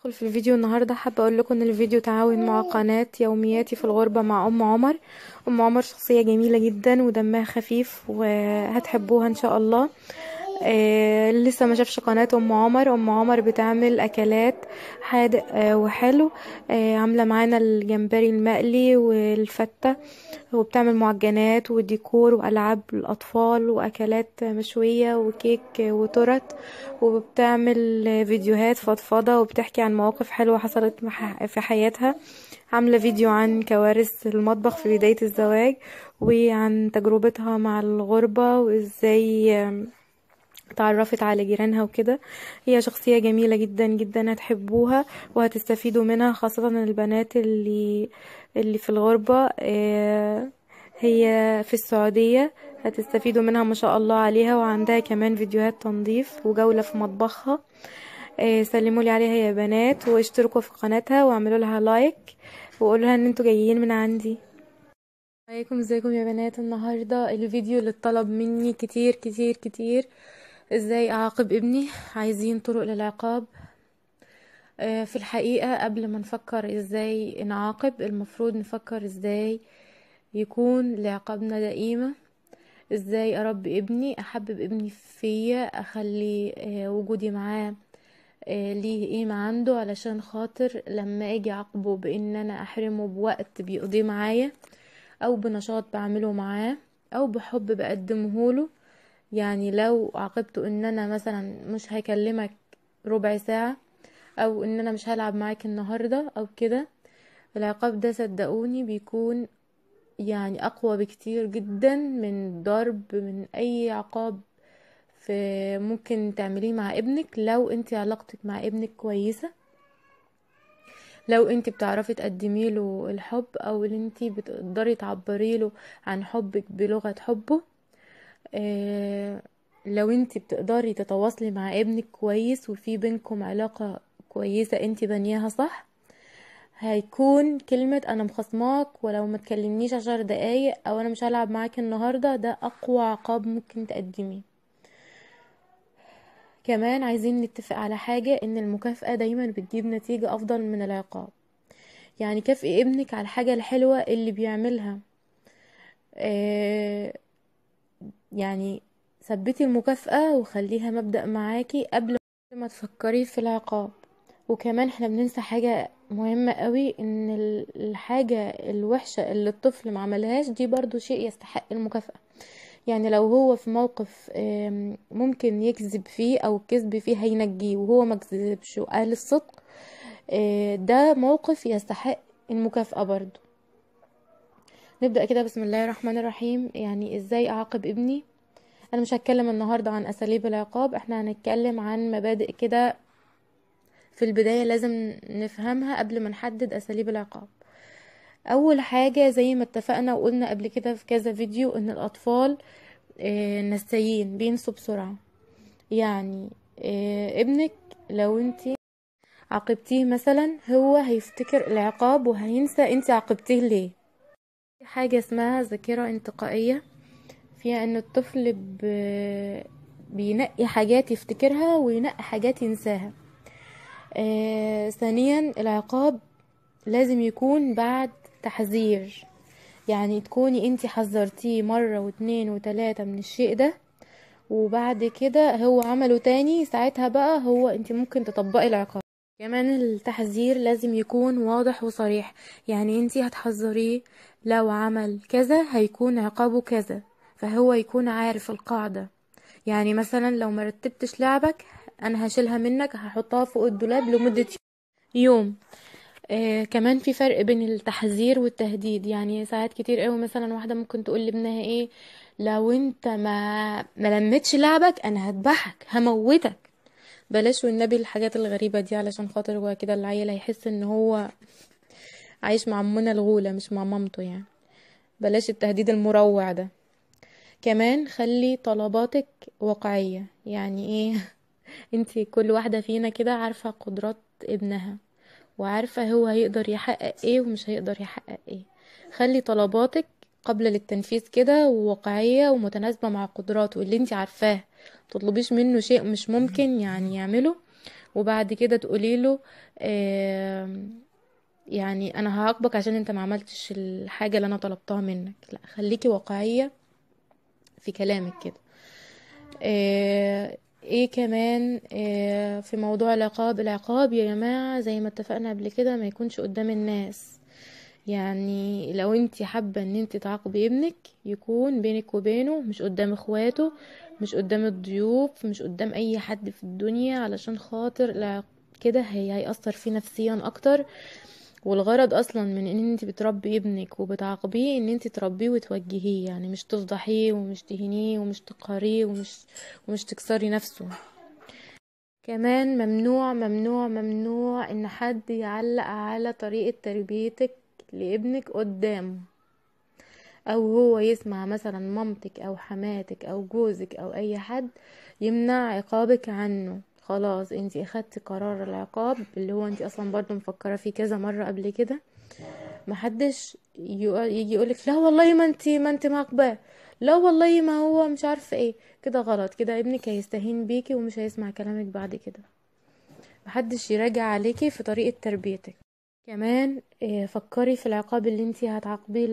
ادخل في الفيديو النهارده، حابة اقول لكم ان الفيديو تعاون مع قناة يومياتي في الغربة مع ام عمر. ام عمر شخصية جميلة جدا ودمها خفيف وهتحبوها ان شاء الله. لسه ما شافش قناة ام عمر. ام عمر بتعمل اكلات حادق وحلو، عامله معانا الجمبري المقلي والفته، وبتعمل معجنات وديكور والعاب الاطفال واكلات مشوية وكيك وتورت، وبتعمل فيديوهات فضفضة وبتحكي عن مواقف حلوة حصلت في حياتها. عامله فيديو عن كوارث المطبخ في بداية الزواج، وعن تجربتها مع الغربة وازاي تعرفت على جيرانها وكده. هي شخصية جميلة جدا جدا، هتحبوها وهتستفيدوا منها، خاصة البنات اللي في الغربة. هي في السعودية، هتستفيدوا منها ما شاء الله عليها. وعندها كمان فيديوهات تنظيف وجولة في مطبخها. سلموا لي عليها يا بنات، واشتركوا في قناتها واعملوا لها like وقولوا لها ان انتوا جايين من عندي. عليكم، ازيكم يا بنات؟ النهارده الفيديو اللي اتطلب مني كتير كتير كتير، ازاي اعاقب ابني. عايزين طرق للعقاب. في الحقيقة قبل ما نفكر ازاي نعاقب، المفروض نفكر ازاي يكون لعقابنا ده قيمة. ازاي اربي ابني، احبب ابني فيا، اخلي وجودي معاه ليه قيمة عنده، علشان خاطر لما اجي اعاقبه بان انا احرمه بوقت بيقضيه معايا، او بنشاط بعمله معاه، او بحب بقدمه له. يعني لو عاقبته ان انا مثلا مش هكلمك ربع ساعة، او ان انا مش هلعب معاك النهاردة او كده، العقاب ده صدقوني بيكون يعني اقوى بكتير جدا من ضرب، من اي عقاب في ممكن تعمليه مع ابنك. لو انت علاقتك مع ابنك كويسة، لو انت بتعرفي تقدمي له الحب، او ان انت بتقدري تعبري له عن حبك بلغة حبه، لو انت بتقدري تتواصلي مع ابنك كويس وفي بينكم علاقة كويسة انت بنياها صح، هيكون كلمة انا مخصماك ولو ما تكلمنيش 10 دقايق، او انا مش هلعب معاك النهاردة، ده اقوى عقاب ممكن تقدميه. كمان عايزين نتفق على حاجة، ان المكافأة دايما بتجيب نتيجة افضل من العقاب. يعني كافئي ابنك على الحاجة الحلوة اللي بيعملها، يعني ثبتي المكافأة وخليها مبدأ معاكي قبل ما تفكري في العقاب. وكمان احنا بننسى حاجة مهمة قوي، ان الحاجة الوحشة اللي الطفل ما عملهاش دي برضو شيء يستحق المكافأة. يعني لو هو في موقف ممكن يكذب فيه، او الكذب فيه هينجيه وهو ما كذبش وقال الصدق، ده موقف يستحق المكافأة برضو. نبدأ كده بسم الله الرحمن الرحيم. يعني ازاي اعاقب ابني؟ انا مش هتكلم النهاردة عن اساليب العقاب، احنا هنتكلم عن مبادئ كده في البداية لازم نفهمها قبل ما نحدد اساليب العقاب. اول حاجة زي ما اتفقنا وقلنا قبل كده في كذا فيديو، ان الاطفال نسيين، بينسوا بسرعة. يعني ابنك لو انتي عاقبتيه مثلا، هو هيفتكر العقاب وهينسى انتي عاقبتيه ليه. حاجة اسمها ذاكرة انتقائية، فيها ان الطفل بينقي حاجات يفتكرها وينقي حاجات ينساها. ثانيا، العقاب لازم يكون بعد تحذير، يعني تكوني انتي حذرتيه مرة واتنين وتلاتة من الشيء ده، وبعد كده هو عمله تاني، ساعتها بقى هو انتي ممكن تطبقي العقاب. كمان التحذير لازم يكون واضح وصريح، يعني انتي هتحذريه لو عمل كذا هيكون عقابه كذا، فهو يكون عارف القاعدة. يعني مثلا لو مرتبتش لعبك انا هشيلها منك، هحطها فوق الدولاب لمدة يوم. كمان في فرق بين التحذير والتهديد. يعني ساعات كتير قوي مثلا واحدة ممكن تقول لابنها ايه، لو انت ما لمتش لعبك انا هذبحك، هموتك. بلاش والنبي الحاجات الغريبة دي، علشان خاطر هو كده العيل هيحس ان هو عايش مع منى الغولة مش مع مامته. يعني بلاش التهديد المروع ده. كمان خلي طلباتك واقعية. يعني ايه؟ انتي كل واحدة فينا كده عارفة قدرات ابنها، وعارفة هو هيقدر يحقق ايه ومش هيقدر يحقق ايه. خلي طلباتك قابلة للتنفيذ كده، وواقعية ومتناسبة مع قدراته اللي انتي عارفاه. متطلبيش منه شيء مش ممكن يعني يعمله، وبعد كده تقولي له يعني انا هعاقبك عشان انت ما عملتش الحاجة اللي انا طلبتها منك. لا، خليكي واقعية في كلامك كده. ايه كمان في موضوع العقاب. العقاب يا جماعة زي ما اتفقنا قبل كده ما يكونش قدام الناس. يعني لو انت حابة ان انت تعاقبي ابنك يكون بينك وبينه، مش قدام اخواته، مش قدام الضيوف، مش قدام اي حد في الدنيا، علشان خاطر كده هيأثر فيه نفسيا اكتر. والغرض اصلا من ان انت بتربي ابنك وبتعاقبيه ان انت تربيه وتوجهيه، يعني مش تفضحيه ومش تهينيه ومش تقهريه ومش تكسري نفسه. كمان ممنوع ممنوع ممنوع ان حد يعلق على طريقة تربيتك لابنك قدامه، او هو يسمع مثلا مامتك او حماتك او جوزك او اي حد يمنع عقابك عنه. خلاص انتي اخدتي قرار العقاب اللي هو انتي اصلا برضو مفكرة فيه كذا مرة قبل كده. محدش يجي يقولك لا والله ما انتي معاقباه، لا والله ما هو مش عارفه ايه. كده غلط، كده ابنك هيستهين بيكي ومش هيسمع كلامك بعد كده. محدش يراجع عليكي في طريقة تربيتك. كمان فكري في العقاب اللي انتي هتعاقبيه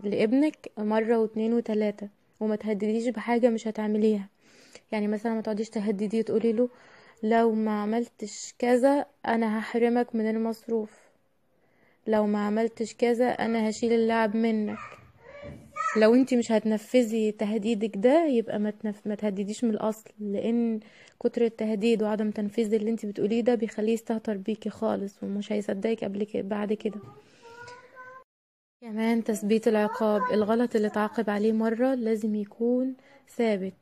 لابنك مرة واتنين وتلاتة، وما تهدديش بحاجة مش هتعمليها. يعني مثلا ما تقعديش تهدديه تقولي له لو ما عملتش كذا انا هحرمك من المصروف، لو ما عملتش كذا انا هشيل اللعب منك. لو انتي مش هتنفذي تهديدك ده يبقى ما تهدديش من الاصل، لان كتر التهديد وعدم تنفيذ اللي انتي بتقوليه ده بيخليه يستهتر بيكي خالص ومش هيصدقك قبل كده بعد كده. كمان تثبيت العقاب، الغلط اللي تعاقب عليه مرة لازم يكون ثابت.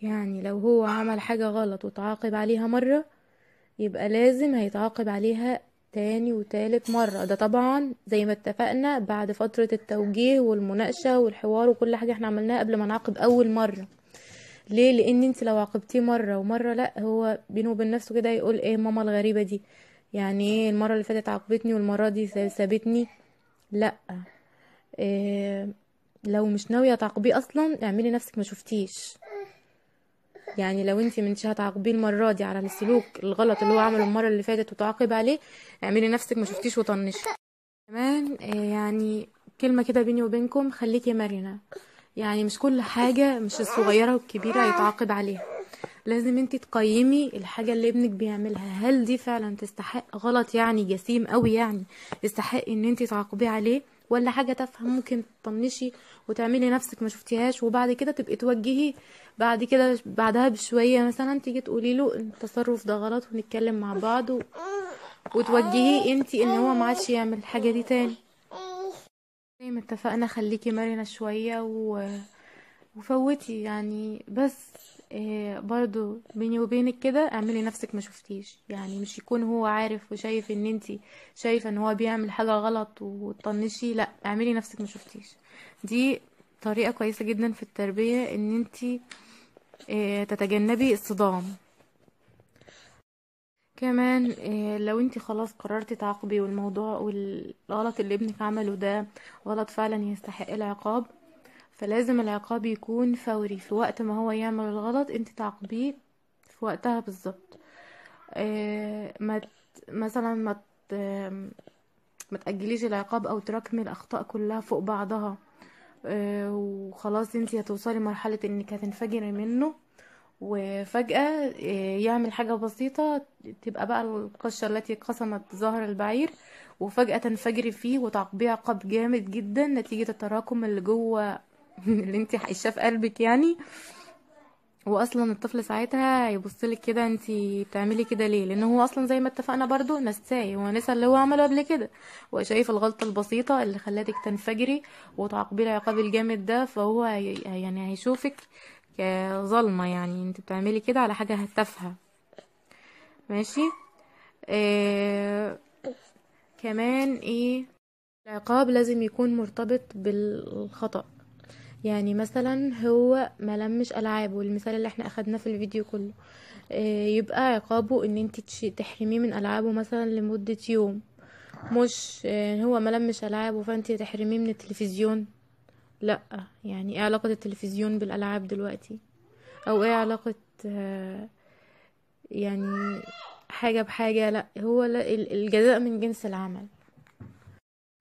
يعني لو هو عمل حاجة غلط وتعاقب عليها مرة يبقى لازم هيتعاقب عليها تاني وتالت مرة. ده طبعا زي ما اتفقنا بعد فترة التوجيه والمناقشة والحوار وكل حاجة احنا عملناها قبل ما نعاقب اول مرة. ليه؟ لان انت لو عاقبتيه مرة ومرة لا، هو بينه وبين نفسه كده يقول ايه ماما الغريبة دي، يعني ايه المرة اللي فاتت عاقبتني والمرة دي سابتني. لا، إيه، لو مش ناوية تعاقبيه اصلا اعملي نفسك ما شفتيش. يعني لو انتي منتش هتعاقبيه المرة دي على السلوك الغلط اللي هو عمله المرة اللي فاتت وتعاقب عليه، اعملي نفسك ما شفتيش وطنشي. كمان يعني كلمة كده بيني وبينكم، خليكي مرنه. يعني مش كل حاجة، مش الصغيرة والكبيرة يتعاقب عليها. لازم انتي تقيمي الحاجة اللي ابنك بيعملها، هل دي فعلا تستحق غلط يعني جسيم قوي يعني يستحق ان انتي تعاقبيه عليه، ولا حاجة تافهة ممكن تطنشي وتعملي نفسك ما شفتيهاش، وبعد كده تبقي توجهي بعد كده بعدها بشوية مثلا تيجي تقولي له التصرف ده غلط ونتكلم مع بعض وتوجهيه انتي ان هو ما عادش يعمل الحاجة دي تاني. زي ما اتفقنا خليكي مرنه شوية وفوتي يعني، بس برضو بيني وبينك كده اعملي نفسك ما شفتيش. يعني مش يكون هو عارف وشايف ان انتي شايفه ان هو بيعمل حاجة غلط وتطنشي، لا اعملي نفسك ما شفتيش. دي طريقه كويسة جدا في التربية، ان انتي تتجنبي الصدام. كمان لو انتي خلاص قررتي تعاقبي والموضوع والغلط اللي ابنك عمله ده غلط فعلا يستحق العقاب، فلازم العقاب يكون فوري. في وقت ما هو يعمل الغلط انت تعاقبيه في وقتها بالظبط. ما مثلا ما تأجليش العقاب او تراكمي الاخطاء كلها فوق بعضها، وخلاص انت هتوصلي مرحلة انك هتنفجري منه، وفجأة يعمل حاجة بسيطة تبقى بقى القشة التي قسمت ظهر البعير، وفجأة تنفجري فيه وتعاقبيه عقاب جامد جدا نتيجة التراكم اللي جوه اللي انت عايشاه في قلبك يعني. واصلا الطفل ساعتها هيبصلك كده انت بتعملي كده ليه، لان هو اصلا زي ما اتفقنا برضو نساي، هو نسى اللي هو عمله قبل كده، وشايف الغلطة البسيطة اللي خلتك تنفجري وتعاقبيه العقاب الجامد ده، فهو يعني هيشوفك كظلمه، يعني انت بتعملي كده على حاجة تافهة. ماشي. كمان ايه، العقاب لازم يكون مرتبط بالخطأ. يعني مثلا هو ما لمش العابه، المثال اللي احنا اخدناه في الفيديو كله، يبقى عقابه ان انت تحرميه من العابه مثلا لمدة يوم، مش هو ما لمش العابه فانت تحرميه من التلفزيون. لا، يعني ايه علاقة التلفزيون بالالعاب دلوقتي؟ او ايه علاقة يعني حاجة بحاجة، لا، هو الجزاء من جنس العمل.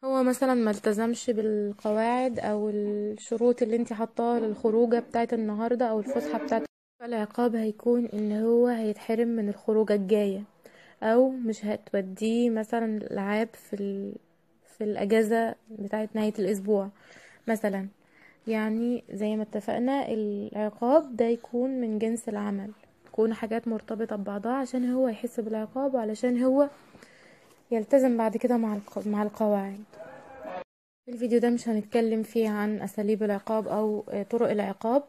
هو مثلا ما التزمش بالقواعد او الشروط اللي انت حطاها للخروجة بتاعت النهاردة او الفسحة بتاعت، فالعقاب هيكون ان هو هيتحرم من الخروجة الجاية، او مش هتوديه مثلا الالعاب في الاجازة بتاعت نهاية الاسبوع مثلا. يعني زي ما اتفقنا العقاب ده يكون من جنس العمل، تكون حاجات مرتبطة ببعضها عشان هو يحس بالعقاب وعلشان هو يلتزم بعد كده مع القواعد. الفيديو ده مش هنتكلم فيه عن أساليب العقاب أو طرق العقاب.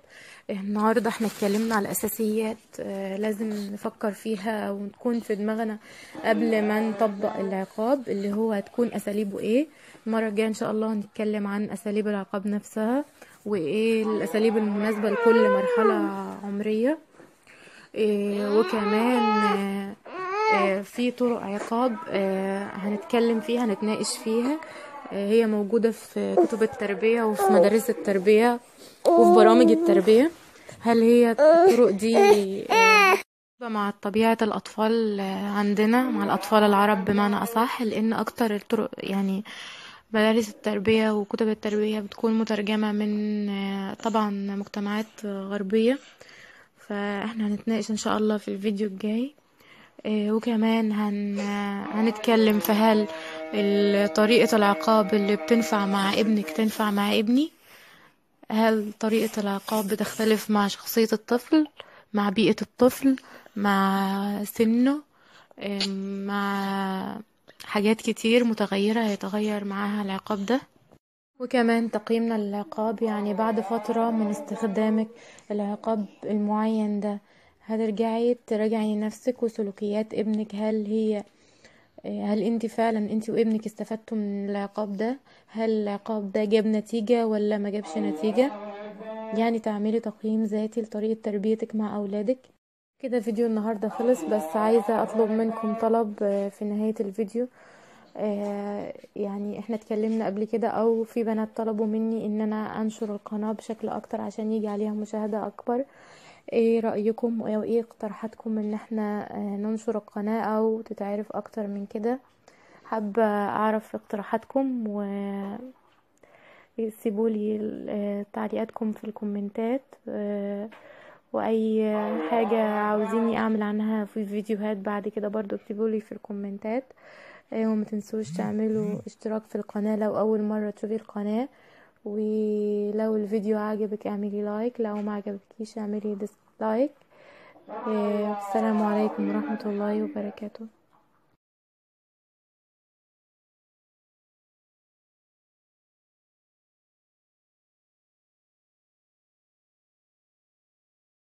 النهاردة احنا اتكلمنا على أساسيات لازم نفكر فيها ونكون في دماغنا قبل ما نطبق العقاب، اللي هو هتكون أساليبه ايه. المرة الجاية ان شاء الله هنتكلم عن أساليب العقاب نفسها وايه الأساليب المناسبة لكل مرحلة عمرية، وكمان في طرق عقاب هنتكلم فيها، هنتناقش فيها، هي موجودة في كتب التربية وفي مدارس التربية وفي برامج التربية. هل هي الطرق دي مع طبيعة الأطفال عندنا، مع الأطفال العرب بمعنى أصح؟ لأن أكتر الطرق يعني مدارس التربية وكتب التربية بتكون مترجمة من طبعا مجتمعات غربية، فإحنا هنتناقش إن شاء الله في الفيديو الجاي. وكمان هنتكلم في هل طريقة العقاب اللي بتنفع مع ابنك تنفع مع ابني، هل طريقة العقاب بتختلف مع شخصية الطفل، مع بيئة الطفل، مع سنه، مع حاجات كتير متغيرة هيتغير معاها العقاب ده. وكمان تقييمنا للعقاب، يعني بعد فترة من استخدامك العقاب المعين ده هترجعي تراجعي نفسك وسلوكيات ابنك، هل انت فعلا انت وابنك استفدتوا من العقاب ده، هل العقاب ده جاب نتيجة ولا ما جابش نتيجة. يعني تعملي تقييم ذاتي لطريقة تربيتك مع اولادك. كده فيديو النهاردة خلص، بس عايزة اطلب منكم طلب في نهاية الفيديو. يعني احنا اتكلمنا قبل كده، او في بنات طلبوا مني ان انا انشر القناة بشكل اكتر عشان يجي عليها مشاهدة اكبر. ايه رأيكم او ايه اقتراحاتكم ان احنا ننشر القناة او تتعرف اكتر من كده؟ حابة اعرف اقتراحاتكم، وسيبولي تعليقاتكم في الكومنتات، واي حاجة عاوزيني اعمل عنها في فيديوهات بعد كده برضو اكتبولي في الكومنتات. وما تنسوش تعملوا اشتراك في القناة لو اول مرة تشوفي القناة، ولو الفيديو عجبك اعملي like، لو ما عجبكيش اعملي dislike. السلام عليكم ورحمة الله وبركاته.